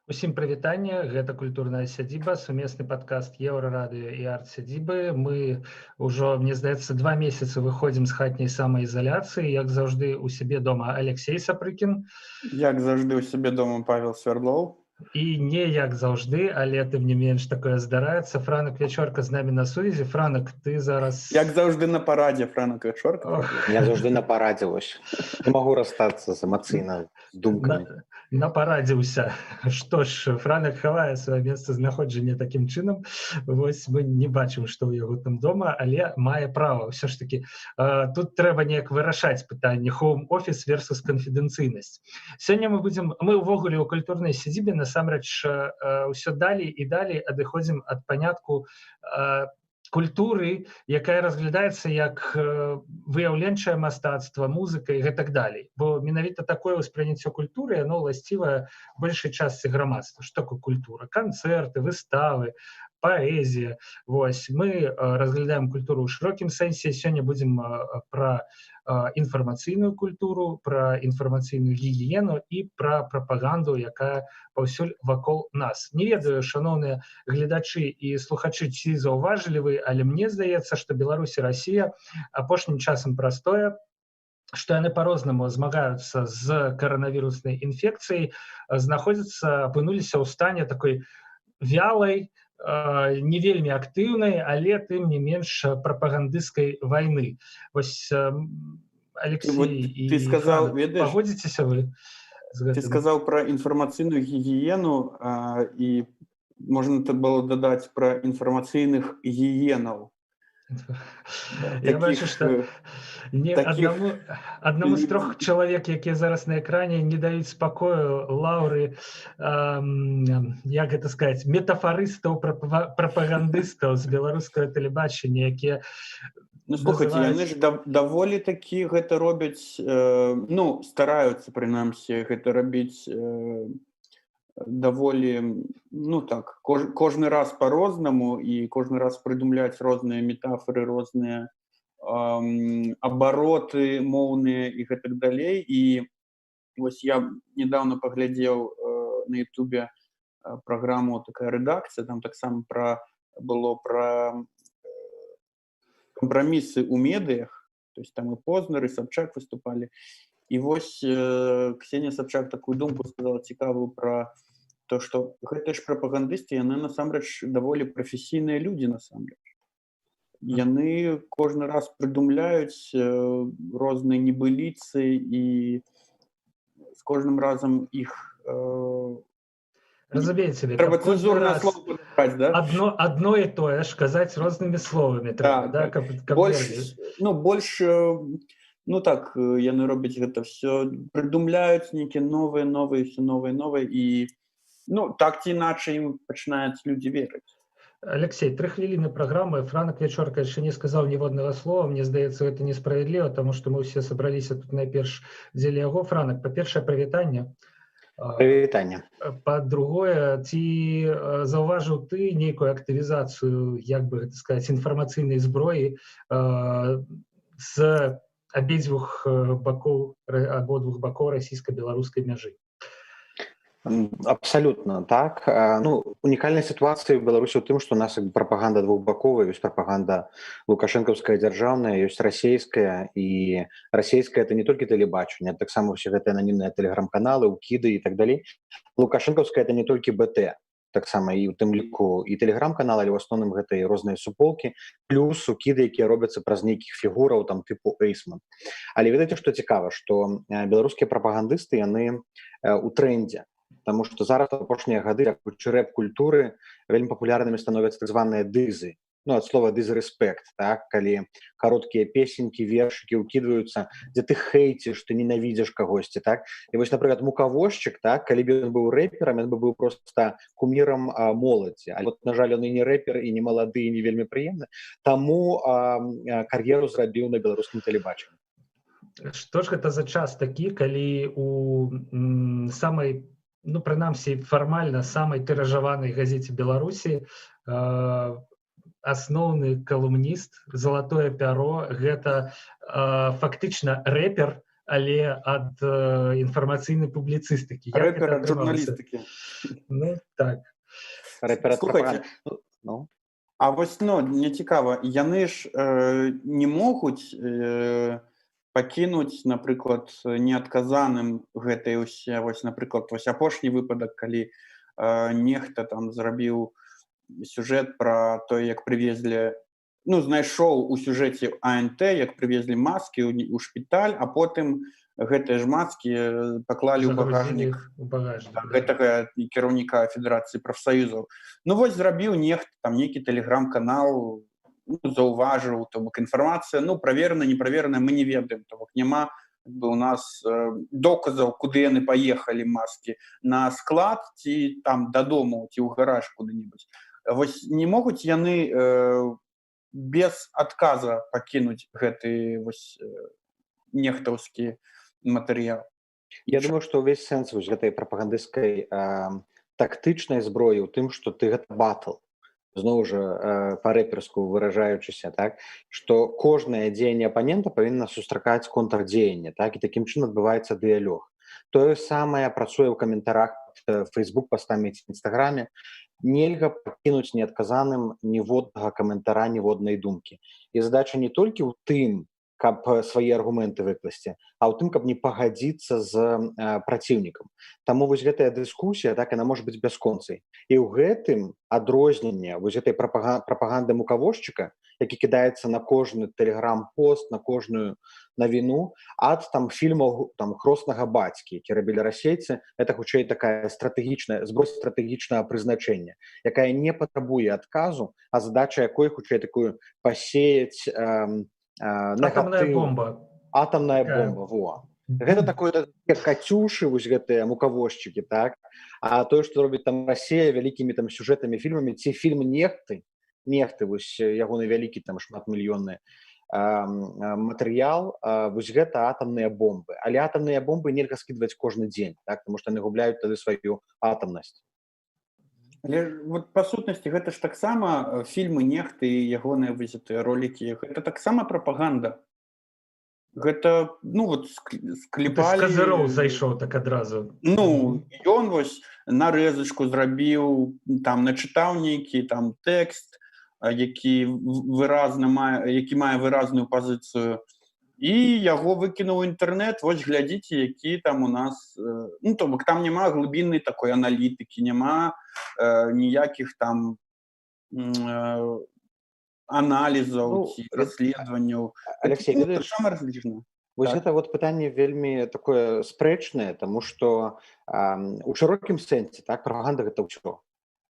Усім прывітанне, гэта «Культурная сядзіба», сумесны падкаст Еўрарадыё і Арт-сядзібы. Мы ўжо, мне здаецца, 2 месяцы выходзім з хатняй самаізаляцыі. Як заўжды, у сябе дома Алексей Сапрыкін. Як заўжды, у сябе дома Павел Свярдлоў. І не як заўжды, але тым не менш такое здараецца, Франак Вячорка з намі на сувязі. Франак, ты зараз Як заўжды на парадзе Франак Вячорка. Я заўжды на парадзе, вось. Не магу расстацца з эмацыйна з думкамі. Напарадзіўся. Што ж, Франак хавае сваё месца знаходжання такім чынам. Вось мы не бачым, што ў яго там дома, але мае права. Ўсё ж таки тут трэба неяк вырашаць пытанне home office versus канфідэнцыйнасць. Сёння мы будзем, мы ўвогуле ў «Культурнай сядзібе» насамрэч ўсё далей і далей адыходзім ад панятку культуры, якая разглядаецца як выяўленчае мастацтва, музыка і гэтак далей, бо менавіта такое ўспрыняццё культуры, яно ўласцівае большай частцы грамадства. Что такое культура? Канцэрты, выставы, паэзія. Вось мы разглядаем культуру ў шырокім сэнсе. Сёння будзем пра інфармацыйную культуру, пра інфармацыйную гігіену і пра прапаганду, якая паўсюль вакол нас. Не ведаю, шаноўныя гледачы і слухачы, ці заўважылі вы, але мне здаецца, што Беларусь і Расія апошнім часам праз тое, што яны по-рознаму змагаюцца з каранавіруснай інфекцыяй, знаходзяцца, апынуліся ў стане такой вялай, не вельмі актыўнай, але тым не менш прапагандысцкай вайны. Вось, Алексей, Вот ты сказал, ведаеш, пагодзіцеся вы з ты гэтым? сказаў пра інфармацыйную гігіену, і можна это было дадаць пра інфармацыйных гіенаў. Я бачу, што не таких аднаму з трох чалавек, якія зараз на экране, не даюць спакою лаўры, як гэта сказаць, метафарыстаў, прапагандыстаў з беларускага тэлебачання, якія Ну, слухайте, яны называюць ж даволі такі гэта робяць, ну, стараюцца прынамсі гэта рабіць даволі, ну так, кожны раз по-рознаму і кожны раз прыдумляць розныя метафоры, розныя абароты моўныя і гэтак далей. І вось я недавно паглядзеў на Ютубе праграму «Такая рэдакцыя», там таксама было пра кампрамісы ў медыях, то есть там і Познер, і Сабчак выступалі. І вось Ксения Сабчак такую думку сказала цікавую пра то, што гэтыя ж прапагандысты, яны насамрэч даволі прафесійныя людзі насамрэч. Яны кожны раз прыдумляюць розныя небыліцы, і з кожным разам іх Разумееце ли, трэба каб кожны цэнзурнае раз слово падабраць, да? Одно і тое ж казаць рознымі словамі трэба, Так, да, так. каб Больш, верылі. ну, больш, ну так, яны робяць гэта все, прыдумляюць нейкія новыя, новыя, все новыя, новыя, і, ну, так ці іначай ім пачынаюць людзі верыць. Алексей, 3 хвіліны праграмы, Франак Вячорка яшчэ не сказаў ніводнага слова. Мне здаецца, гэта несправядліва, таму што мы ўсе сабраліся тут найперш дзеля яго. Франак, па-першае, прывітанне. Прывітанне. Па-другое, ці заўважыў ты нейкую актывізацыю, як бы гэта сказаць, інфармацыйнай зброі з абедзвюх бакоў, абодвух бакоў расійска-беларускай мяжы? Абсалютна так. Ну, унікальная сітуацыя ў Беларусі ў тым, што у нас як бы прапаганда двухбаковая: ёсць прапаганда лукашэнкаўская дзяржаўная, ёсць расійская. І расійская — это не толькі тэлебачанне, таксама ўсе гэтыя ананімныя тэлеграм-каналы, укіды і так далей. Лукашэнкаўская — это не толькі БТ, таксама і у тым ліку і тэлеграм-канал, але ў асноўным гэта і розныя суполкі, плюс укіды, якія робяцца праз нейкіх фігураў там тыпу Эйсман. Але ведаеце, што цікава? Што беларускія прапагандысты, яны у трендзе. Таму што зараз, апошнія гады, рэп культуры вельмі папулярнымі становяцца так званыя дызы, ну, ад слова дызрэспект, так, калі кароткія песенькі, вершыкі укідваюцца, дзе ты хейціш, ты ненавідзеш кагосьці, так. І вось, напрыклад, Мукавозчык, так, калі б ён быў рэперам, ён бы быў просто кумірам моладзі. А вот, на жаль, ён і не рэпер, і не малады, і не вельмі прыемны, таму кар'еру зрабіў на беларускім тэлебачанні. Што ж гэта за час такі, калі у самай, ну, прынамсі фармальна, самай тыражаванай газеце Беларусі асноўны калумніст, залатое пяро, гэта фактычна рэпер, але ад інфармацыйнай публіцыстыкі. Рэпер ад журналістыкі. Ну, так. Рэпер ад Слухайте, ну. А вось, ну, мне цікава, яны ж не могуць пакінуць, напрыклад, неадказаным гэтыя ўсе, вось, напрыклад, вось апошні выпадак, калі нехта там зрабіў сюжэт пра тое, як прывезлі, ну, знайшоў у сюжэце АНТ, як прывезлі маскі ў шпіталь, а потым гэтыя ж маскі паклалі ў багажнік у багажнік, да, гэтага кіраўніка Федэрацыі прафсаюзаў. Ну вось зрабіў нехта там нейкі тэлеграм-канал, ну, заўважыў, то бок інфармацыя, ну, праверана, неправерана, мы не ведаем, то бок няма у нас доказаў, куды яны паехалі маскі, на склад ці там дадому, ці ў гараж куды-небудзь. Вось не могуць яны без адказа пакінуць гэты вось нехтаўскі матэрыял? Я думаю, што ўвесь сэнс вось гэтай прапагандысцкай тактычнай зброі ў тым, што ты гэта батл. Зноў жа, па-рэперску выражаючыся, так, што кожнае дзеянне апанента павінна сустракаць контрдзеянне, так, і такім чынам адбываецца дыялог. Тое самае працуе ў каментарах Facebook пастамі ці Інстаграме. Нельга пакінуць неадказаным ніводнага каментара, ніводнай думкі. І задача не толькі ў тым, каб свае аргументы выкласці, а ў тым, каб не пагадзіцца з праціўнікам. Таму вось гэтая дыскусія, так, яна можа быць бясконцай. І ў гэтым адрозненне вось гэтай прапаганды мукавозчыка, які кідаецца на кожны тэлеграм-пост, на кожную навіну, ад там фільмаў там хроснага бацькі, які рабілі расейцы, это хутчэй такая стратэгічная зброя стратэгічнага прызначэння, якая не патрабуе адказу, а задача якой хутчэй такую пасеяць атомная негатыў. Бомба. Атомная Такая. бомба, во. Гэта такое, як кацюшы, вось гэтыя мукавозчыкі, так? А тое, што робіць там Расія вялікімі там сюжэтамі, фільмамі, ці фільм нехты, вось ягоны вялікі там шматмільённы матэрыял, вось гэта атамныя бомбы. Але атамныя бомбы нельга скідваць кожны дзень, так? Таму што яны губляюць тады сваю атамнасць. Але ж, вот, па сутнасці гэта ж таксама фільмы нехты і ягоныя вось гэтыя ролікі, гэта таксама прапаганда. Гэта, ну, вот склепалі. З казыроў зайшоў так адразу. Ну, ён вось нарэзачку зрабіў, там начытаў нейкі там тэкст, які выразна мае, які мае выразную пазіцыю, і яго выкінуў у інтэрнэт, вось глядзіце, які там у нас, ну, то бок там няма глыбіннай такой аналітыкі, няма ніякіх там аналізаў Ну, ці расследаванняў. Алексей, Ну, ведаеш, таксама разлічана. Вось Так. гэта вот пытанне вельмі такое спрэчнае, таму што у шырокім сэнсе, так, прапаганда гэта ўсё.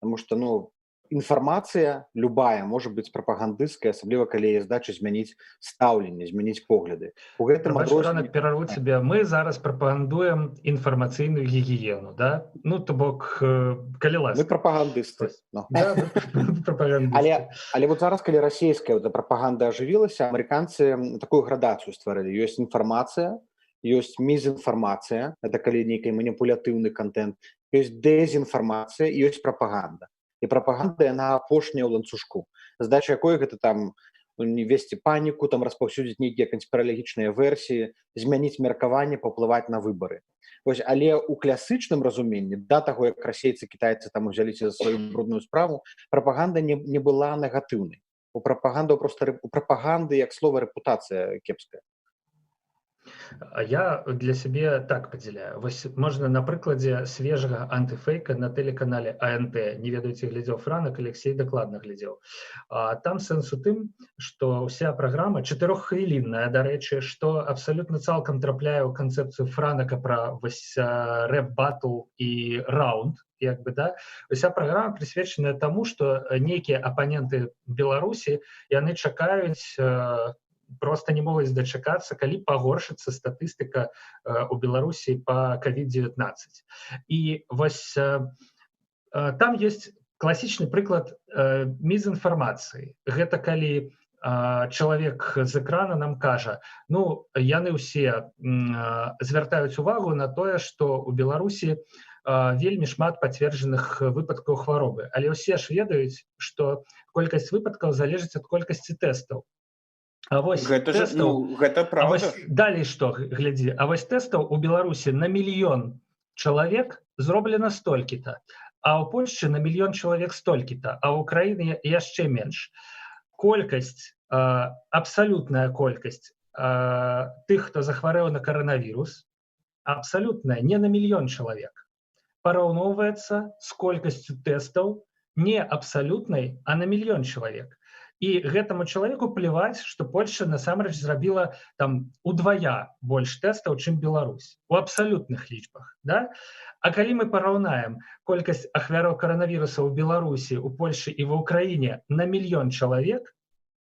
Таму што, ну, інфармацыя любая можа быць прапагандысцкая, асабліва калі яе здача змяніць стаўленне, змяніць погляды. У гэтым Прабач, адрозненне. Франак, перарву цябе. Мы зараз прапагандуем інфармацыйную гігіену, да? Ну, то бок, калі Мы ласка. прапагандысты. Ну. Да, мы прапагандысты. Але вот зараз, калі расійская вот прапаганда ажывілася, амерыканцы такую градацыю стварылі. Ёсць інфармацыя, ёсць мізінфармацыя, это калі нейкі маніпулятыўны кантэнт, ёсць дэзінфармацыя і ёсць прапаганда. І прапаганда яна апошняя ў ланцужку, задача якой гэта там, ну, не весці паніку, там распаўсюдзіць нейкія канспіралагічныя версіі, змяніць меркаванне, паўплываць на выбары. Вось, але ў класычным разуменні, да таго, як расейцы, кітайцы там узяліся за сваю брудную справу, прапаганда не была негатыўнай. У прапаганду просто у прапаганды як слова рэпутацыя кепская. А я для сябе так падзяляю. Вось можна на прыкладзе свежага антыфейка на тэлеканале АНТ. Не ведаю, ці глядзеў Франак, Алексей дакладна глядзеў. Там сэнс у тым, што ўся праграма чатыроххвілінная, дарэчы, што абсалютна цалкам трапляе ў канцэпцыю Франака пра вось рэп-батл і раунд, як бы, да? Уся праграма прысвечаная таму, што нейкія апаненты Беларусі, яны чакаюць, просто не могуць дачакацца, калі пагоршыцца статыстыка у Беларусі па COVID-19. І вось там ёсць класічны прыклад мізінфармацыі. Гэта калі чалавек з экрана нам кажа, ну, яны ўсе звяртаюць увагу на тое, што ў Беларусі вельмі шмат пацверджаных выпадкаў хваробы. Але ўсе ж ведаюць, што колькасць выпадкаў залежыць ад колькасці тэстаў. А вось гэта тэстаў, ж, ну, гэта а праўда. Вось далей што, глядзі, а вось тэстаў у Беларусі на мільён чалавек зроблена столькі-то, а ў Польшчы на мільён чалавек столькі-то, а ў Украіне яшчэ менш. Колькасць, абсалютная колькасць тых, хто захварэў на каранавірус, абсалютная, не на мільён чалавек, параўноўваецца з колькасцю тэстаў не абсалютнай, а на мільён чалавек. І гэтаму чалавеку плеваць, што Польша насамрэч зрабіла там удвая больш тэстаў, чым Беларусь у абсалютных лічбах, да? А калі мы параўнаем колькасць ахвяраў каранавіруса ў Беларусі, у Польшы і ва Украіне на мільён чалавек,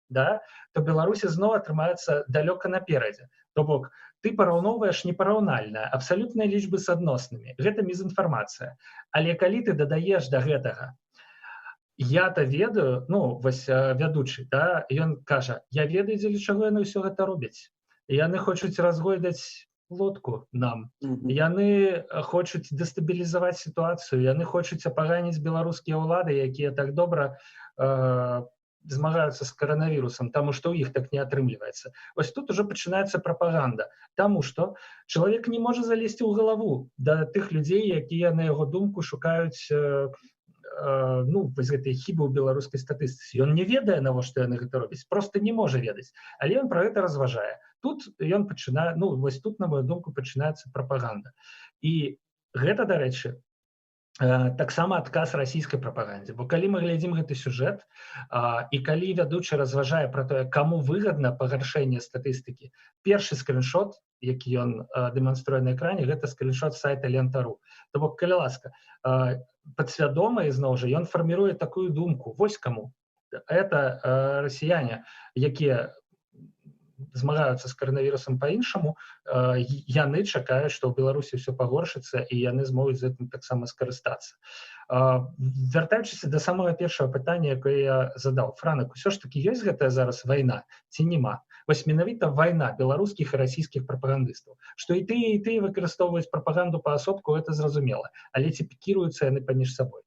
да, то Беларусь зноў атрымаецца далёка наперадзе. То бок ты параўноўваеш непараўнальнае, абсалютныя лічбы з адноснымі. Гэта мізінфармацыя. Але калі ты дадаеш да гэтага, я-то ведаю, ну, вось вядучы, да, ён кажа, я ведаю, дзеля чаго яны ўсё гэта робяць. Яны хочуць разгойдаць лодку нам. Яны хочуць дэстабілізаваць сітуацыю, яны хочуць апаганіць беларускія ўлады, якія так добра змагаюцца з каранавірусам, таму што ў іх так не атрымліваецца. Вось тут ужо пачынаецца прапаганда, таму што чалавек не можа залезці ў галаву да тых людзей, якія, на яго думку, шукаюць ну, вось гэтыя хібы ў беларускай статыстыцы. Ён не ведае, навошта яны гэта робяць, просто не можа ведаць. Але ён пра гэта разважае. Тут ён пачынае, ну, вось тут, на мою думку, пачынаецца прапаганда. І гэта, дарэчы, таксама адказ расійскай прапагандзе. Бо калі мы глядзім гэты сюжэт, і калі вядучы разважае пра тое, каму выгадна пагаршэнне статыстыкі, першы скрыншот, які ён дэманструе на экране, гэта скрыншот сайта Лента.ру. То бок, калі ласка, падсвядома, ізноў жа, ён фарміруе такую думку. Вось каму. Это расіяне, якія змагаюцца з каранавірусам па-іншаму, яны чакаюць, што ў Беларусі ўсё пагоршыцца, і яны змогуць з гэтым таксама скарыстацца. Вяртаючыся да самага першага пытання, якое я задаў, Франак, усё ж такі ёсць гэтая зараз вайна ці няма? Вось менавіта вайна беларускіх і расійскіх прапагандыстаў. Што і тыя, і тыя выкарыстоўваюць прапаганду паасобку, гэта зразумела, але ці пікіруюцца яны паміж сабой?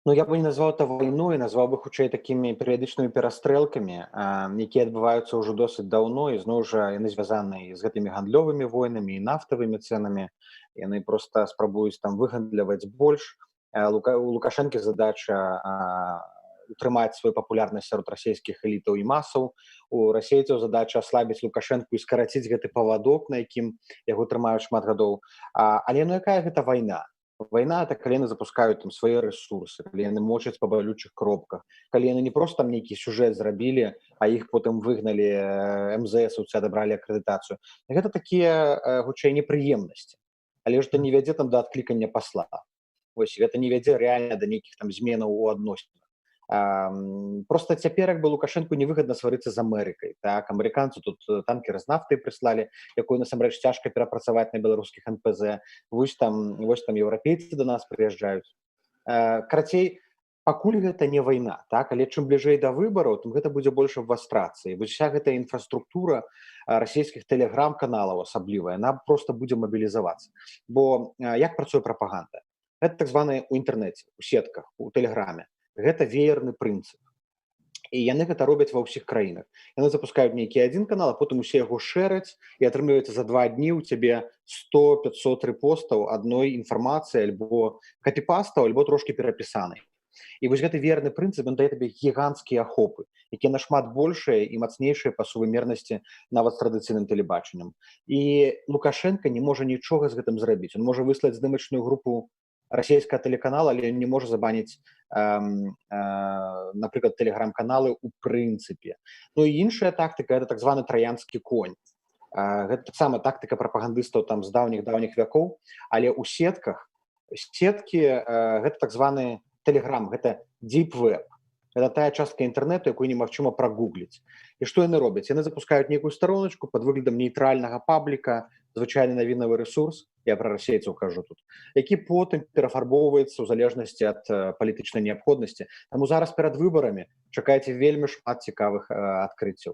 Ну, я бы не назваў это вайной, назваў бы хутчэй такімі перыядычнымі перастрэлкамі, якія адбываюцца ўжо досыць даўно, і зноў жа яны звязаны з гэтымі гандлёвымі войнамі і нафтавымі цэнамі. Яны проста спрабуюць там выгандляваць больш. У Лукашэнкі задача утрымаць сваю папулярнасць сярод расійскіх элітаў і масаў. У расейцаў задача аслабіць Лукашэнку і скараціць гэты павадок, на якім яго трымаюць шмат гадоў. Але ну якая гэта вайна? Вайна — это калі яны запускаюць там свае рэсурсы, калі яны мочаць па балючых кропках, калі яны не проста там нейкі сюжэт зрабілі, а іх потым выгналі МЗСаўцы, адабралі акрэдытацыю. Гэта такія хутчэй непрыемнасці. Але ж это не вядзе там да адклікання пасла. Вось гэта не вядзе рэальна да нейкіх там зменаў у адносінах. Просто цяпер як бы Лукашэнку невыгадна сварыцца з Амерыкай. Так, амерыканцы тут танкеры з нафтай прыслалі, якую насамрэч цяжка перапрацаваць на беларускіх НПЗ. Вось там еўрапейцы да нас прыязджаюць. Карацей, пакуль гэта не вайна, так, але чым бліжэй да выбараў, тым гэта будзе больш абвастрацца. І вось уся гэтая інфраструктура расійскіх тэлеграм-каналаў асабліва, яна проста будзе мабілізавацца. Бо як працуе прапаганда? Гэта так званае ў інтэрнэце, у сетках, у тэлеграме. Гэта веерны прынцып. І яны гэта робяць ва ўсіх краінах. Яны запускаюць нейкі адзін канал, а потым усе яго шэраць, і атрымліваецца за 2 дні ў цябе 100-500 рэпостаў адной інфармацыі альбо капіпастаў, альбо трошкі перапісанай. І вось гэты веерны прынцып, ён дае табе гіганцкія ахопы, якія нашмат большыя і мацнейшыя па сувымернасці нават з традыцыйным тэлебачаннем. І Лукашэнка не можа нічога з гэтым зрабіць. Он можа выслаць здымачную групу расійскага тэлеканала, але ён не можа забаніць, напрыклад, тэлеграм-каналы ў прынцыпе. Ну і іншая тактыка — это так званы траянскі конь. Гэта таксама тактыка прапагандыстаў там з даўніх-даўніх вякоў, але ў сетках, сеткі, гэта так званы тэлеграм, гэта deep web. Гэта тая частка інтэрнэту, якую немагчыма прагугліць. І што яны робяць? Яны запускаюць нейкую староначку пад выглядам нейтральнага пабліка, звычайны навінавы рэсурс, я пра расейцаў кажу тут, які потым перафарбоўваецца ў залежнасці ад палітычнай неабходнасці. Таму зараз перад выбарамі чакайце вельмі шмат цікавых адкрыццяў.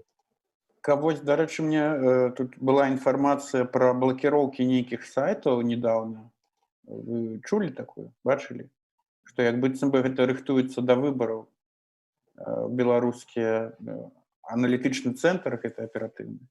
Вось, дарэчы, мне тут была інфармацыя пра блакіроўкі нейкіх сайтаў недавно. Вы чулі такое, бачылі, што як быццам бы гэта рыхтуецца да выбараў, беларускія аналітычны цэнтр гэта аператыўны,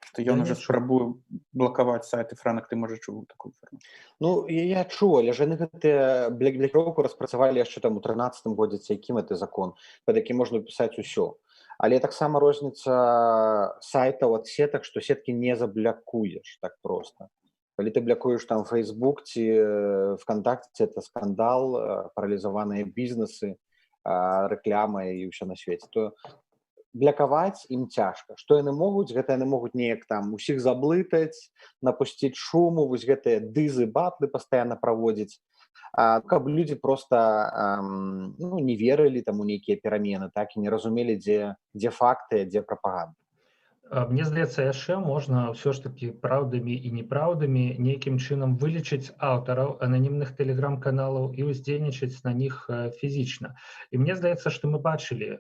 што ён уже спрабуе блакаваць сайты. Франак, ты, можа, чуў такую інфармацыю? Ну, я чуў, але ж яны гэтыя блокіроўку распрацавалі яшчэ там у 13-м годзе ці якім, это закон, пад які можна пісаць усё. Але таксама розніца сайтаў ад сетак, што сеткі не заблякуеш так просто. Калі ты блякуеш там Facebook ці ВКонтакте, это скандал, паралізаваныя бізнесы, рэкляма і ўсё на свеце. То блякаваць ім цяжка. Што яны могуць, гэта яны могуць неяк там усіх заблытаць, напусціць шуму, вось гэтыя дызы батлы пастаянна праводзіць, каб людзі просто ну, не верылі там у нейкія перамены, так, і не разумелі, дзе факты, дзе прапаганда. Мне здаецца, яшчэ можна ўсё ж таки праўдамі і неправдамі нейкім чынам вылічыць аўтараў ананімных тэлеграм-каналаў і ўздзейнічаць на них фізічна. І мне здаецца, што мы бачылі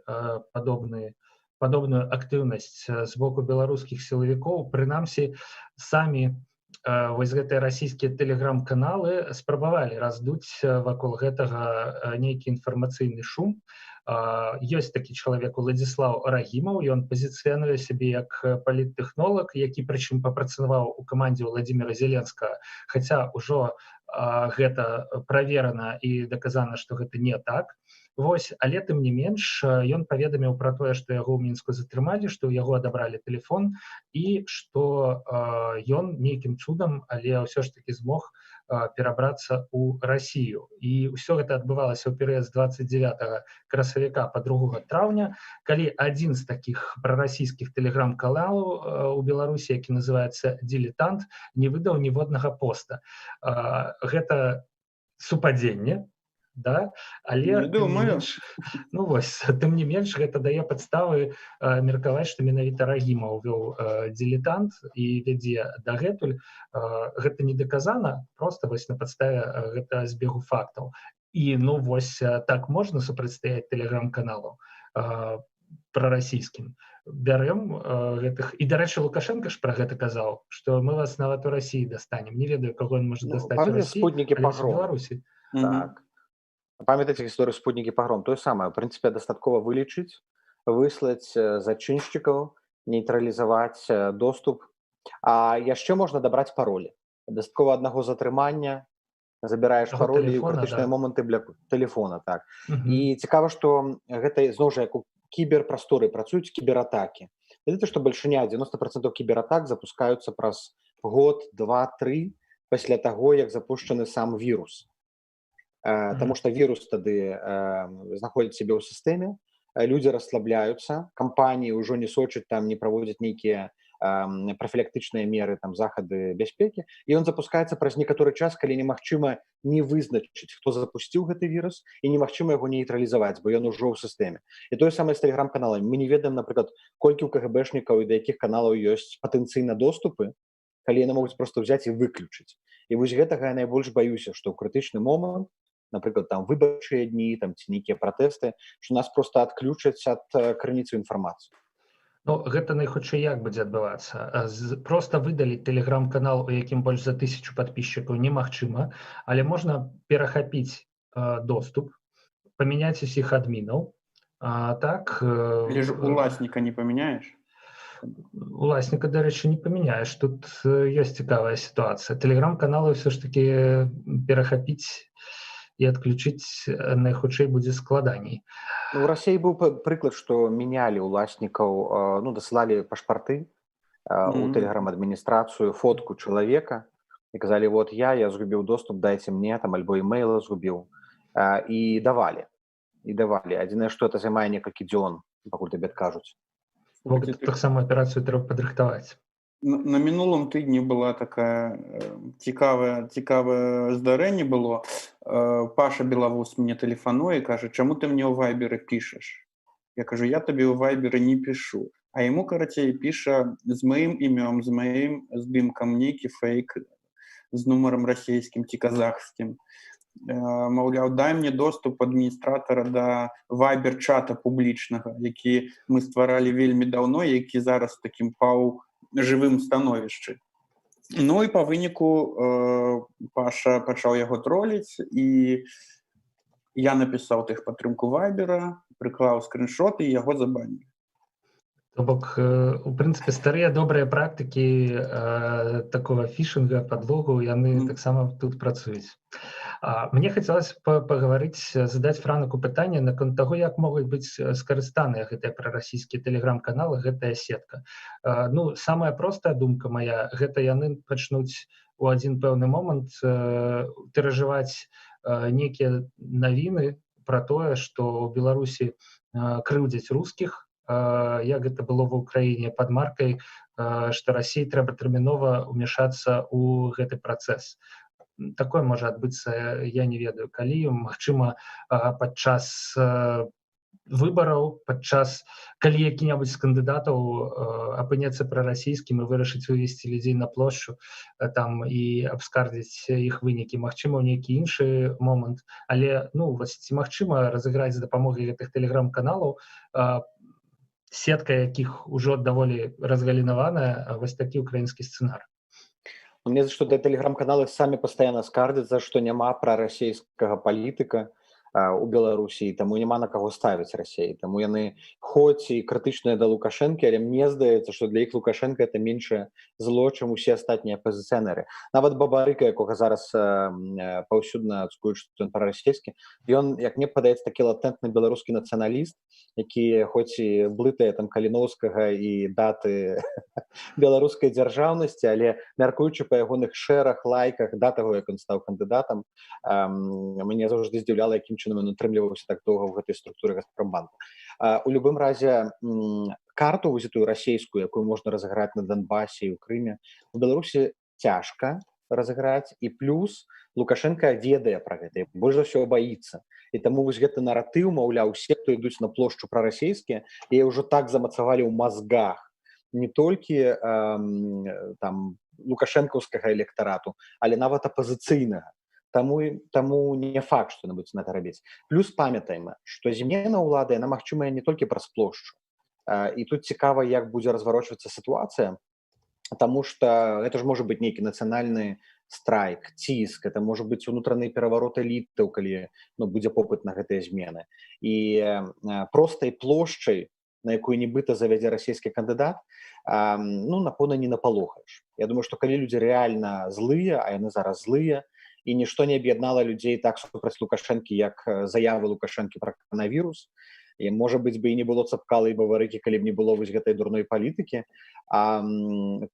падобную актыўнасць з боку беларускіх сілавікоў. Прынамсі, самі вось гэтыя расійскія тэлеграм-каналы спрабавалі раздуць вакол гэтага нейкі інфармацыйны шум. Ёсць такі чалавек Уладзіслаў Рагімаў, ён пазіцыянуе сябе як паліттэхнолаг, які прычым папрацаваў у камандзе Владимира Зеленскага, хаця ўжо гэта праверана і даказана, што гэта не так. Вось, але тым не менш ён паведаміў пра тое, што яго ў Мінску затрымалі, што ў яго адабралі тэлефон і што ён нейкім цудам, але ўсё ж таки змог перабрацца ў Расію. І ўсё гэта адбывалася ў перыяд з 29 красавіка па 2 траўня, калі адзін з такіх прарасійскіх тэлеграм-каналаў у Беларусі, які называецца «Дилетант», не выдаў ніводнага поста. Гэта супадзенне, да, але не думаю. Менш, ну вось, тым не менш гэта дае падставы меркаваць, што менавіта Рагімаў вёў «Дилетант» і вядзе дагэтуль. Гэта не даказана, просто вось на падставе гэта збегу фактаў. І ну вось, так можна супрацьстаяць тэлеграм-каналу прарасійскім. Бярэм гэтых, і, дарэчы, Лукашенко ж пра гэта казаў, што мы вас нават у Расіі дастанем. Не ведаю, каго ён можа Ну, дастаць у памятаеце Расіі, спутнікі але з пагром? Беларусі. Так. Памятаеце гісторыю спутнікі пагром? Тое самае, в прынцыпе, дастаткова вылічыць, выслаць зачыншчыкаў, нейтралізаваць доступ. А яшчэ можна дабраць паролі. Дастаткова аднаго затрымання, забіраеш Таго паролі і ў тэлефона, крытычныя да. моманты тэлефона, так. І цікава, што гэта зноў жа як у кіберпрасторы працуюць кібератакі. Ведаеце, што бальшыня, 90% кібератак запускаюцца праз год, два, тры пасля таго, як запушчаны сам вірус. Таму што вірус тады знаходзіць сябе ў сістэме, людзі расслабляюцца, кампаніі ўжо не сочаць там, не праводзяць нейкія прафілактычныя меры, там, захады бяспекі, і ён запускаецца праз некаторы час, калі немагчыма не вызначыць, хто запусціў гэты вірус, і немагчыма яго нейтралізаваць, бо ён ужо ў сістэме. І тое самае з тэлеграм-каналамі. Мы не ведаем, напрыклад, колькі ў КГБшнікаў і да якіх каналаў ёсць патэнцыйна доступы, калі яны могуць проста ўзяць і выключыць. І вось гэтага я найбольш баюся, што ў крытычны момант, напрыклад, там выбарчыя дні, там ці нейкія пратэсты, што нас проста адключаць ад крыніцы інфармацыі. Ну, гэта найхутчэй як будзе адбывацца. Проста выдаліць тэлеграм-канал, у якім больш за 1000 падпісчыкаў, немагчыма, але можна перахапіць доступ, памяняць усіх адмінаў. А, так, Але ж уласніка не памяняеш? Уласніка, дарэчы, не памяняеш. Тут ёсць цікавая сітуацыя. Тэлеграм-каналы ўсё ж такі перахапіць і адключыць найхутчэй будзе складаней. Ну, у Расіі быў прыклад, што мянялі ўласнікаў, ну, дасылалі пашпарты у тэлеграм-адміністрацыю, фотку чалавека і казалі: «Вот я згубіў доступ, дайце мне там, альбо имейл згубіў». І давалі. І давалі. Адзінае, што это займае некалькі дзён, пакуль табе адкажуць. Бо таксама аперацыю трэба падрыхтаваць. На мінулым тыдні была такая цікавае здарэнне было. Паша Белавус мне тэлефануе і кажа: «Чаму ты мне ў вайберы пішаш?» Я кажу: «Я табе ў вайберы не пішу». А яму, карацей, піша з маім імём, з маім здымкам нейкі фэйк з нумарам расійскім ці казахскім. Маўляў, дай мне доступ адміністратара да вайбер-чата публічнага, які мы стваралі вельмі даўно, які зараз у такім паў жывым становішчы. Ну і па выніку Паша пачаў яго троліць, і я напісаў тэхпатрымку Вайбера, прыклаў скрыншот, і яго забанілі. То бок, у прынцыпе, старыя добрыя практыкі такого фішынга, падлогу, яны таксама тут працуюць. Мне хацелось пагаварыць, задаць Франаку пытанне наконт таго, як могуць быць скарыстаныя гэтыя прарасійскія тэлеграм-каналы, гэтая сетка. Ну, самая простая думка моя: гэта яны пачнуць у адзін пэўны момант тыражаваць нейкія навіны пра тое, што ў Беларусі крыўдзяць рускіх, як гэта было в Украіне, под маркай, што Расіі трэба тэрмінова ўмешацца ў гэты працэс. Такое можа адбыцца, я не ведаю калі, магчыма, падчас выбараў, падчас, калі які-небудзь з кандыдатаў апынецца прарасійскім і вырашыць вывесці людзей на плошчу там і абскардзіць іх вынікі, магчыма, ў нейкі іншы момант. Але, ну, вось ці магчыма разыграць з дапамогай гэтых тэлеграм-каналаў, сетка якіх ужо даволі разгалінаваная, вось такі украінскі сцэнар? Ну, мне што тэлеграм-каналы самі пастаянна скардзяцца, што няма прарасійскага палітыка у Беларусі, таму няма на каго ставіць Расеі. Таму яны хоць і крытычныя да Лукашэнкі, але мне здаецца, што для іх Лукашенко это меншае зло, чым усе астатнія апазіцыянеры. Нават Бабарыка, якога зараз паўсюдна цкуюць, што ён прарасійскі, ён, як мне падаецца, такі латэнтны беларускі нацыяналіст, які хоць і блытае там Каліноўскага і даты беларускай дзяржаўнасці, але, мяркуючы па ягоных шэрах, лайках да таго, як ён стаў кандыдатам, мяне заўжды здзіўляла, якім чынам ён утрымліваўся так доўга ў гэтай структуры Газпромбанку. У любым разе, карту вось эту расійскую, якую можна разыграць на Донбасе і ў Крыме, у Беларусі цяжка разыграць. І плюс Лукашенко ведае пра гэта і больш за ўсё баіцца, і таму вось гэты наратыў, маўляў, усе, хто ідуць на плошчу, прарасійскія, і ўжо так замацавалі ў мазгах не толькі там лукашэнкаўскага электарату, але нават апазіцыйнага. Таму не факт, што яны будуць на это рабіць. Плюс памятаем, што змена ўлады, яна магчымая не толькі праз плошчу. І тут цікава, як будзе разварочвацца сітуацыя, таму что это ж можа быць нейкі нацыянальны страйк, ціск, это можа быць унутраны пераварот элітаў, калі, ну, будзе попыт на гэтыя змены. І простай плошчай, на якую нібыта завядзе расійскі кандыдат, ну, напэўна, не напалохаеш. Я думаю, што калі людзі рэальна злыя, а яны зараз злыя, і нішто не аб'яднала людзей так супраць Лукашэнкі, як заявы Лукашэнкі пра каранавірус, і, можа быць, бы і не было Цапкалы і Бабарыкі, калі б не было вось гэтай дурной палітыкі,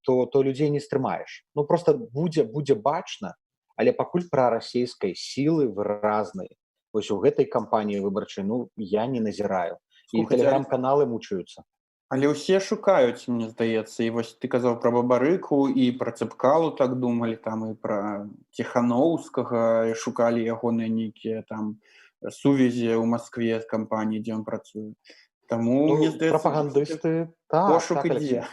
то людзей не стрымаеш. Ну, просто будзе бачна. Але пакуль прарасійскай сілы выразнай вось у гэтай кампаніі выбарчай, ну, я не назіраю, і тэлеграм-каналы мучаюцца. Але ўсе шукаюць, мне здаецца. І вось ты казаў пра Бабарыку, і пра Цапкалу так думалі, там і пра Ціханоўскага, і шукалі ягоныя нейкія там сувязі ў Маскве з кампаніі, дзе ён працуе. Таму, ну, мне здаецца, прапагандысты, так, пошук так, ідзе.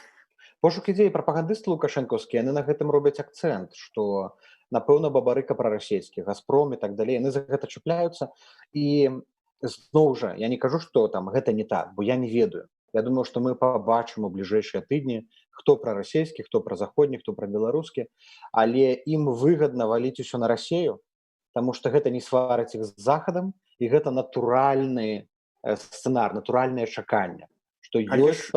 Пошук ідзе, і прапагандысты лукашэнкаўскія, яны на гэтым робяць акцэнт, што, напэўна, Бабарыка прарасійскі, Газпром і так далей, яны за гэта чапляюцца. І зноў жа, я не кажу, што там гэта не так, бо я не ведаю. Я думаю, што мы пабачым у бліжэйшыя тыдні, хто прарасійскі, хто празаходні, хто прабеларускі, але ім выгадна валіць усё на Расею, таму што гэта не сварыць іх з Захадам, і гэта натуральны сцэнар, натуральнае чаканне, што ёсць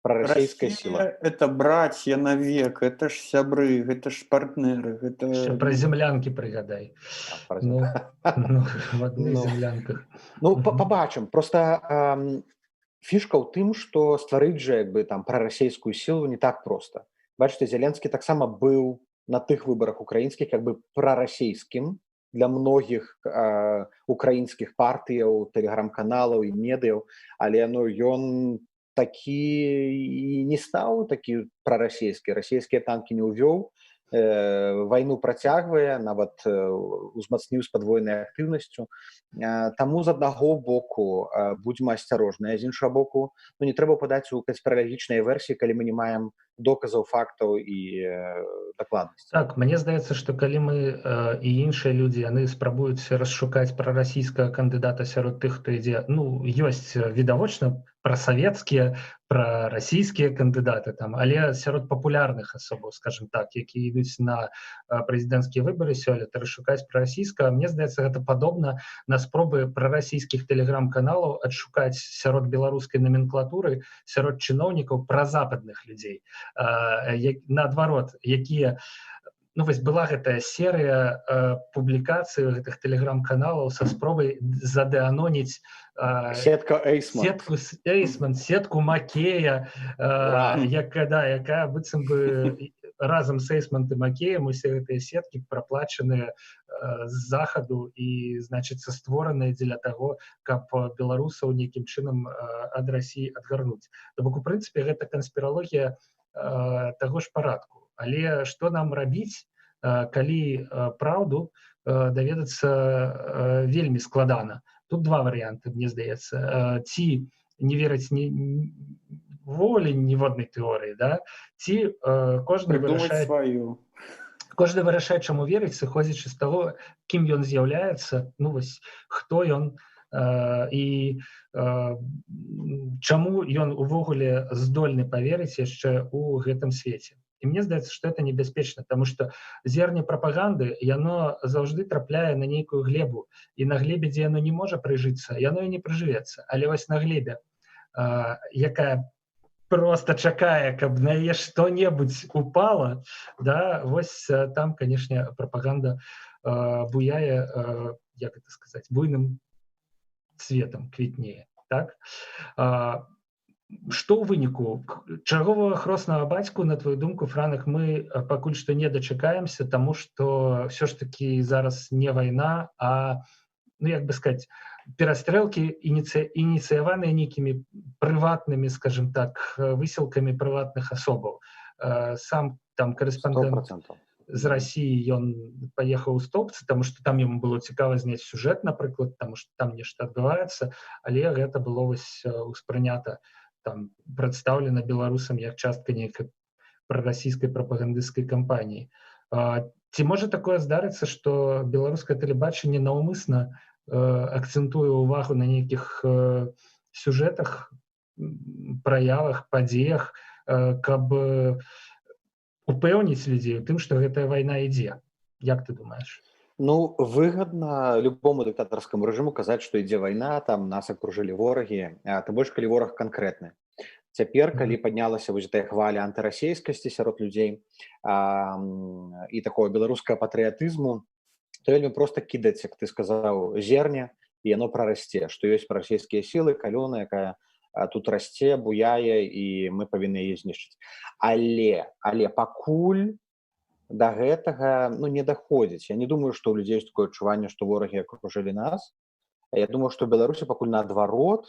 прарасійская сіла. Это братья навек, это ж сябры, гэта ж партнеры, гэта Пра землянкі прыгадай. Ну, в адных землянках. Ну, пабачым. Просто фішка ў тым, што стварыць жа як бы там прарасійскую сілу не так проста. Бачыце, Зяленскі таксама быў на тых выбарах украінскіх як бы прарасійскім для многіх украінскіх партыяў, тэлеграм-каналаў і медыяў, але, ну, ён такі і не стаў такі прарасійскі, расійскія танкі не ўвёў, вайну працягвае, нават узмацніў з падвойнай актыўнасцю. Таму з аднаго боку будзьма асцярожныя, з іншага боку, ну, не трэба падаць у канспіралагічныя версіі, калі мы не маем доказаў, фактаў і дакладнасці. Так, мне здаецца, што калі мы і іншыя людзі, яны спрабуюць расшукаць прарасійскага кандыдата сярод тых, хто ідзе, ну, ёсць відавочна прасавецкія, прарасійскія кандыдаты там, але сярод папулярных асобаў, скажем так, якія ідуць на прэзідэнцкія выбары сёлета, расшукаць прарасійскага, мне здаецца, гэта падобна на спробы прарасійскіх тэлеграм-каналаў адшукаць сярод беларускай наменклатуры, сярод чыноўнікаў празападных людзей, наадварот, якія, ну, вось была гэтая серыя публікацый гэтых тэлеграм-каналаў са спробай задэаноніць сетка Эйсман, сетку Эйсман, сетку Макея, якая, да, якая быццам бы разам з Эйсман і Макеем, усе гэтыя сеткі праплачаныя з захаду і, значыцца, створаныя дзеля таго, каб беларусаў нейкім чынам ад Расіі адгарнуць. То бок, у прынцыпе, гэта канспіралогія таго ж парадку. Але што нам рабіць, калі праўду даведацца вельмі складана? Тут два варыянты, мне здаецца. Ці не верыць ні волі ніводнай тэорыі, да? Ці кожны вырашае сваю. Кожны вырашае, чаму верыць, сыходзячы з таго, кім ён з'яўляецца, ну вось, хто ён і чаму ён увогуле здольны паверыць яшчэ ў гэтым свеце. І мне здаецца, што это небяспечна, таму што зерне прапаганды, яно заўжды трапляе на нейкую глебу, і на глебе, дзе яно не можа прыжыцца, яно і не прыжывецца. Але вось на глебе, якая просто чакае, каб на яе што-небудзь упала, да, вось там, канешне, прапаганда буяе, як это сказаць, буйным цветам квітнее. Так? Што ў выніку? Чарговага хроснага бацьку, на твою думку, Франак, мы пакуль што не дачакаемся, таму што ўсё ж такі зараз не вайна, а, ну, як бы сказаць, перастрэлкі, ініцыяваныя нейкімі прыватнымі, скажем так, высілкамі прыватных асобаў. Сам там карэспандэнт 100%. з Расіі, ён паехаў у Стоўбцы, таму што там яму было цікава зняць сюжэт, напрыклад, таму што там нешта адбываецца, але гэта было вось успрынята, там прадстаўлена беларусам як частка нейкай прарасійскай прапагандысцкай кампаніі. Ці можа такое здарыцца, што беларускае тэлебачанне наўмысна акцэнтуе ўвагу на нейкіх сюжэтах, праявах, падзеях, каб упэўніць людзей у тым, што гэтая вайна ідзе? Як ты думаеш? Ну, выгодна любому дыктатарскаму рэжыму казаць, што ідзе вайна, там нас акружылі ворагі, а тым больш, калі вораг канкрэтны. Цяпер, калі паднялася вось гэтая хваля антырасійскасці сярод людзей і такого беларускага патрыятызму, то вельмі проста кідаць, як ты сказаў, зерне, і яно прарасце, што ёсць прарасійскія сілы, калёна, якая тут расце, буяе, і мы павінны яе знішчыць. Але пакуль да гэтага, ну, не даходзіць. Я не думаю, што ў людзей ёсць такое адчуванне, што ворагі акружылі нас. Я думаю, што ў Беларусі пакуль наадварот,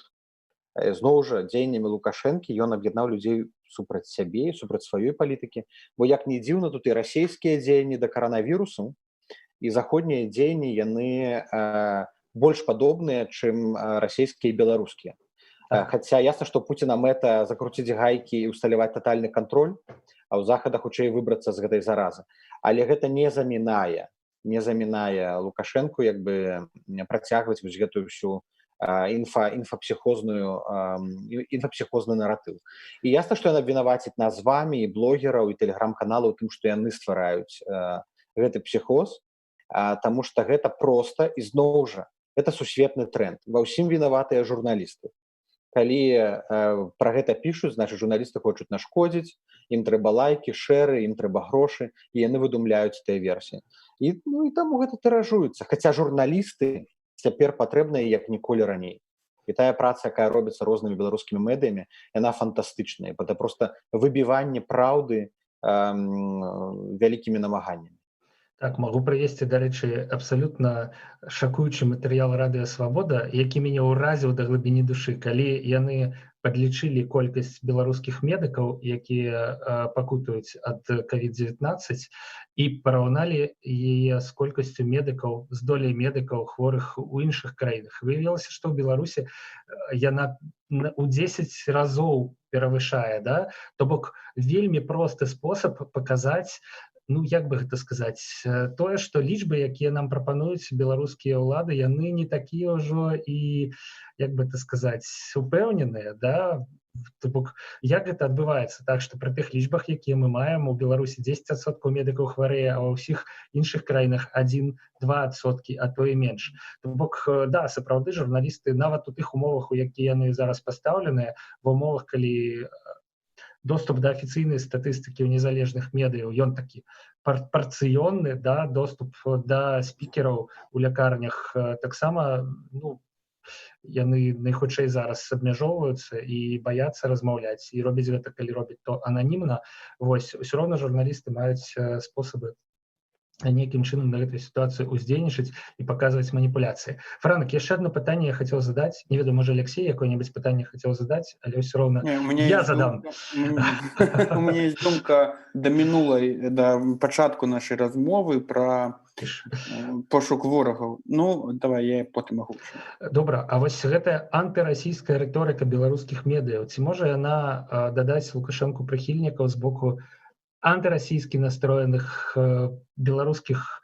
зноў жа дзеяннямі Лукашэнкі ён аб'яднаў людзей супраць сябе, супраць сваёй палітыкі. Бо, як ні дзіўна, тут і расійскія дзеянні да каранавірусу, і заходнія дзеянні, яны больш падобныя, чым расійскія і беларускія. Хаця ясна, што Пуціна мэта закруціць гайкі і усталяваць татальны кантроль, а ў захада хутчэй выбрацца з гэтай заразы. Але гэта не замінае Лукашэнку як бы працягваць вось гэтую всю інфапсіхозны наратыў. І ясна, што яна вінаваціць нас з вамі, і блогераў, і тэлеграм-каналаў тым, што яны ствараюць гэты псіхоз, таму што гэта проста, ізноў жа, гэта сусветны тренд. Ва ўсім вінаватыя журналісты. Калі пра гэта пішуць, значыць, журналісты хочуць нашкодзіць, ім трэба лайкі, шэры, ім трэба грошы, і яны выдумляюць тыя версіі. І, ну, і таму гэта тыражуецца. Хаця журналісты цяпер патрэбныя як ніколі раней. І тая праца, якая робіцца рознымі беларускімі медыямі, яна фантастычная. Гэта проста выбіванне праўды вялікімі намаганнямі. Так, магу прывесці, дарэчы, абсалютна шакуючы матэрыял Радыё Свабода, які мяне ўразіў да глыбіні душы, калі яны падлічылі колькасць беларускіх медыкаў, якія пакутаюць ад COVID-19, і параўналі яе з колькасцю медыкаў, з долей медыкаў хворых у іншых краінах. Выявілася, што ў Беларусі яна ў 10 разоў перавышае, да? То бок вельмі просты спосаб паказаць, ну, як бы гэта сказаць, тое, што лічбы, якія нам прапануюць беларускія ўлады, яны не такія ўжо і, як бы это сказаць, упэўненыя, да? То бок як гэта адбываецца так, што пры тых лічбах, якія мы маем, у Беларусі 10% медыкаў хварэе, а ва ўсіх іншых краінах 1-2%, а то і менш. То бок да, сапраўды журналісты нават у тых умовах, у якія яны зараз пастаўленыя, ва умовах, калі доступ да афіцыйнай статыстыкі ў незалежных медыяў, ён такі парцыённы, да, доступ да спікераў у лякарнях таксама, ну, яны найхутчэй зараз абмяжоўваюцца і баяцца размаўляць, і робяць гэта, калі робяць, то ананімна. Вось усё роўна журналісты маюць спосабы нейкім чынам на гэтай сітуацыю ўздзейнічаць і паказваць маніпуляцыі. Франак, яшчэ одно пытанне я хацеў задаць. Не ведаю, можа, Алексей якое-небудзь пытанне хацеў задаць, але ўсё роўна Не, у меня я есть задам. У меня есть думка да мінулай, да пачатку нашай размовы пра пошук ворагаў. Ну, давай я потым агучу. Добра, а вось гэтая антырасійская рыторыка беларускіх медыяў, ці можа яна дадаць Лукашэнку прыхільнікаў з боку антырасійскі настроеных беларускіх,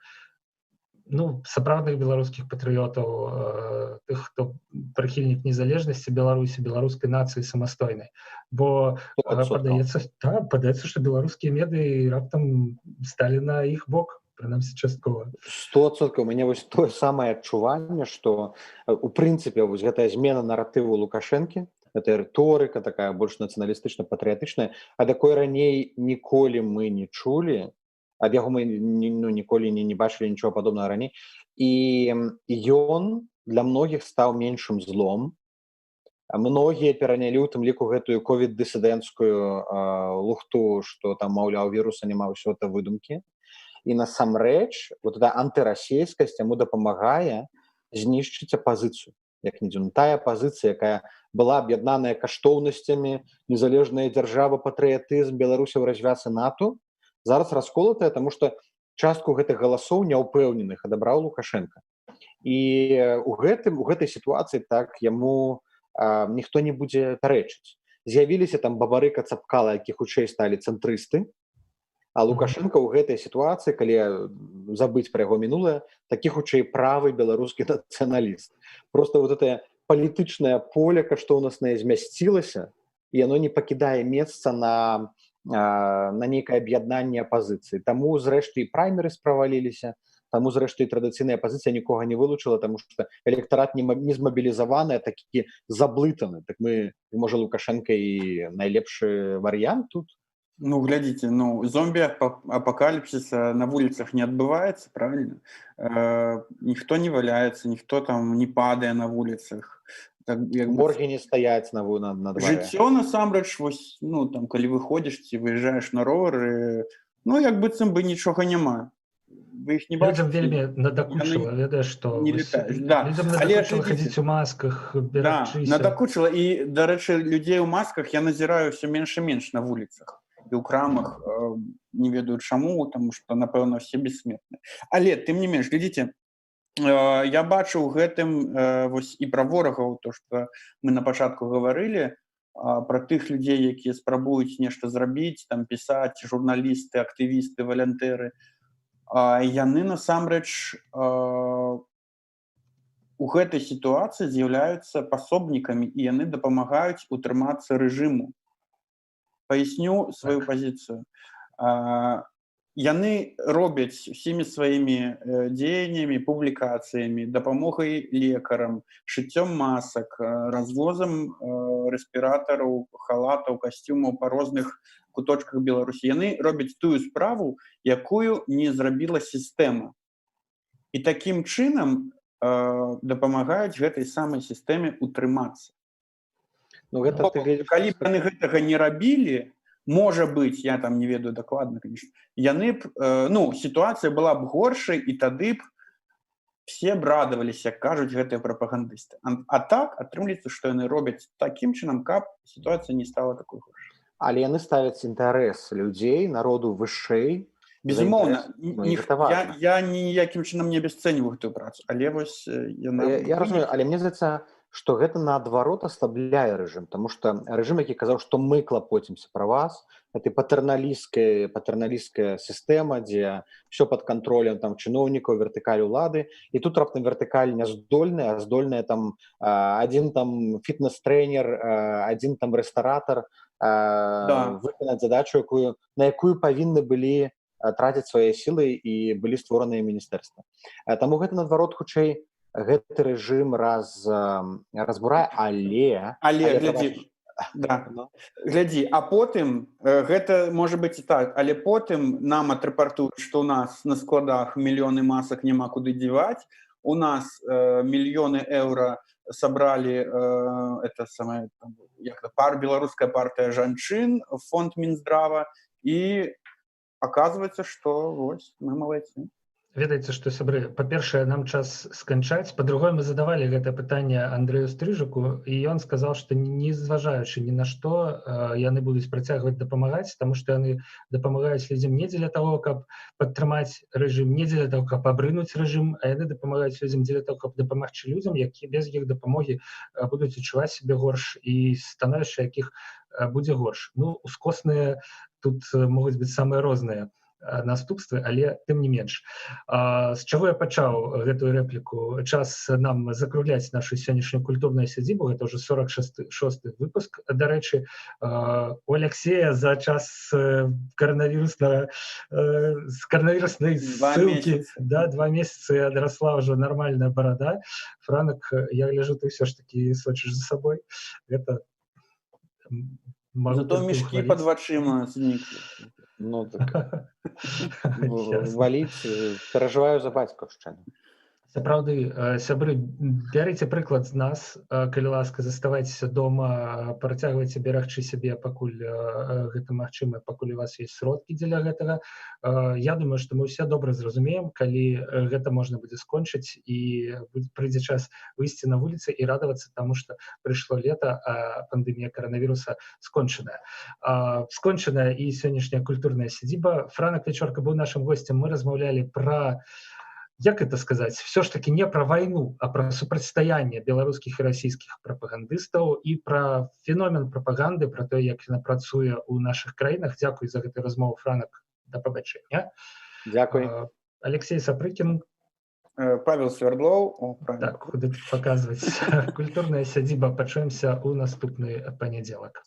ну, сапраўдных беларускіх патрыётаў, тых, хто прыхільнік незалежнасці Беларусі, беларускай нацыі самастойнай? Бо 100%. Падаецца, да, падаецца, што беларускія медыі раптам сталі на іх бок, прынамсі часткова. 100%. У мяне вось тое самае адчуванне, што у прынцыпе вось гэтая змена наратыву Лукашэнкі, гэтая рыторыка такая больш нацыяналістычна-патрыятычная, ад якой раней ніколі мы не чулі, ад яго мы ну, ніколі не бачылі нічого падобнага раней. І ён для многіх стаў меншым злом. А многія перанялі ў тым ліку гэтую ковід-дысідэнцкую лухту, што там, маўляў, віруса няма, ўсё это выдумкі. І насамрэч вот эта антырасійскасць яму дапамагае знішчыць апазіцыю. Як не дзіўна, тая апазіцыя, якая была аб'яднаная каштоўнасцямі, незалежная дзяржава, патрыятызм, Беларусь ў развяцы НАТО, зараз расколатая, таму што частку гэтых галасоў няўпэўненых адабраў Лукашэнка. І у гэтай сітуацыі так яму ніхто не будзе пярэчыць. З'явіліся там Бабарыка, Цапкала, які хутчэй сталі цэнтрысты, а Лукашэнка ў гэтай сітуацыі, калі забыць пра яго мінулае, такі хутчэй правы беларускі нацыяналіст. Просто вот гэтае палітычнае поле каштоўнаснае змясцілася, і яно не пакідае месца на нейкае аб'яднанне апазіцыі. Таму, зрэшты, і праймерыз праваліліся, таму, зрэшты, і традыцыйная апазіцыя нікога не вылучыла, таму што электарат не змабілізаваны, а такі заблытаны. Так мы, можа, Лукашэнка і найлепшы варыянт тут? Ну, глядзіце, зомби-апокалипсиса на вуліцах не адбываецца, правильно? Ніхто не валяецца, ніхто там не падае на вуліцах. Так, як бы Моргі не стаяць на дварэ. Жыццё насамрэч, вось, ну, там, калі выходзіш ці выязджаеш на ровары, ну, як быццам бы нічога няма. Вы іх не Людзям бачыце? вельмі надакучыла, Яны ведаеш, што не вось летаюць. Да. людзям Але надакучыла глядзіце. хадзіць у масках, Да, берагчыся. надакучыла. І, дарэчы, людзей у масках я назіраю ўсё менш і менш на вуліцах і ў крамах, не ведаю чаму, таму што, напэўна, все бессмертны. Але, тым не менш, глядзіце, я бачу ў гэтым, вось і пра ворагаў, то, што мы на пачатку гаварылі, пра тых людзей, якія спрабуюць нешта зрабіць, там, пісаць, журналісты, актывісты, валянтэры, яны насамрэч, у гэтай сітуацыі з'яўляюцца пасобнікамі, і яны дапамагаюць утрымацца рэжыму. Паясню сваю пазіцыю. Яны робяць усімі сваімі дзеяннямі, публікацыямі, дапамогай лекарам, шыццём масак, развозам рэспіратараў, халатаў, касцюмаў па розных куточках Беларусі. Яны робяць тую справу, якую не зрабіла сістэма. І такім чынам дапамагаюць гэтай самай сістэме утрымацца. Ну, гэта Бо ты глядзіш, калі б яны гэтага не рабілі, можа быць, я там не ведаю дакладна, конечно, яны б, ну, сітуацыя была б горшай, і тады б все б радаваліся, як кажуць гэтыя прапагандысты. А так атрымліваецца, што яны робяць такім чынам, каб сітуацыя не стала такой горшай. Але яны ставяць інтарэс людзей, народу вышэй за Безумоўна, інтарэс. Ну, і гэта важна. я ніякім чынам не абясцэньваю гэтую працу, але вось, яна Я разумею, але мне здаецца, Што гэта наадварот аслабляе рэжым, тому что рэжым, які казаў, што мы клапоцімся пра вас, это патэрналісцкая сістэма, дзе все под контролем там чыноўнікаў, вертыкаль улады, і тут раптам вертыкаль не здольная, а здольная там один там фітнес-трэнер, один там рэстаратар выканаць задачу, якую на якую павінны былі траціць свае сілы і былі створаныя міністэрства. Таму гэта наадварот хутчэй гэты рэжым разбурае, але Але глядзі, да. Ну. Глядзі, а потым гэта можа быць і так, але потым нам атрапартуюць, што ў нас на складах мільёны масак, няма куды дзеваць, у нас мільёны еўра сабралі это самое там, як это, беларуская партыя жанчын, фонд Минздрава, і оказывается, что вось мы малайцы. Ведаеце што, сябры, па-першае, нам час сканчаць, па-другое, мы задавалі гэта пытанне Андрэю Стрыжаку, і ён сказаў, што не зважаючы ні на што, яны будуць працягваць дапамагаць, таму што яны дапамагаюць людзям не дзеля таго, каб падтрымаць рэжым, не дзеля таго, каб абрынуць рэжым, а яны дапамагаюць людзям дзеля таго, каб дапамагчы людзям, які без іх дапамогі будуць адчуваць сябе горш і становішча якіх будзе горш. Ну, ускосныя тут могуць быць самыя розныя наступствы, але тым не менш. З чаго я пачаў гэтую рэпліку? Час нам закругляць нашу сённяшнюю культурную сядзібу. Гэта ўжо 46 выпуск. Дарэчы, у Алексея за час каранавірусна з каранавіруснай Два ссылкі, месяца. Да, 2 месяцы адрасла ўжо нармальная барада. Франак, я гляжу, ты ўсё ж таки сочыш за сабой. Гэта магу Зато толькі мешки ухваліць. под вачыма зніклі. Ну так, Ясна. валіць, перажываю за бацькаўшчыну. Сапраўды, сябры, бярыце прыклад з нас, калі ласка, заставайцеся дома, працягвайце берагчы сябе, пакуль гэта магчыма, пакуль у вас есть сродкі дзеля гэтага. Я думаю, што мы ўсе добра зразумеем, калі гэта можна будзе скончыць і прыйдзе час выйсці на вуліцы і радавацца таму, што прыйшло лета, а пандэмія каранавіруса скончаная. Скончаная і сённяшняя культурная сядзіба. Франак Вячорка быў нашым госцем. Мы размаўлялі пра, як это сказаць, все ж таки не пра вайну, а пра супрацьстаянне беларускіх і расійскіх прапагандыстаў і пра феномен прапаганды, пра тое, як яна працуе ў нашых краінах. Дзякуй за гэтую размову, Франак, да пабачэння. Дзякуй. Алексей Сапрыкін. Павел Свердлоў. О, правильно. Так, куды тут паказваць. Культурная сядзіба, пачуемся ў наступны панядзелак.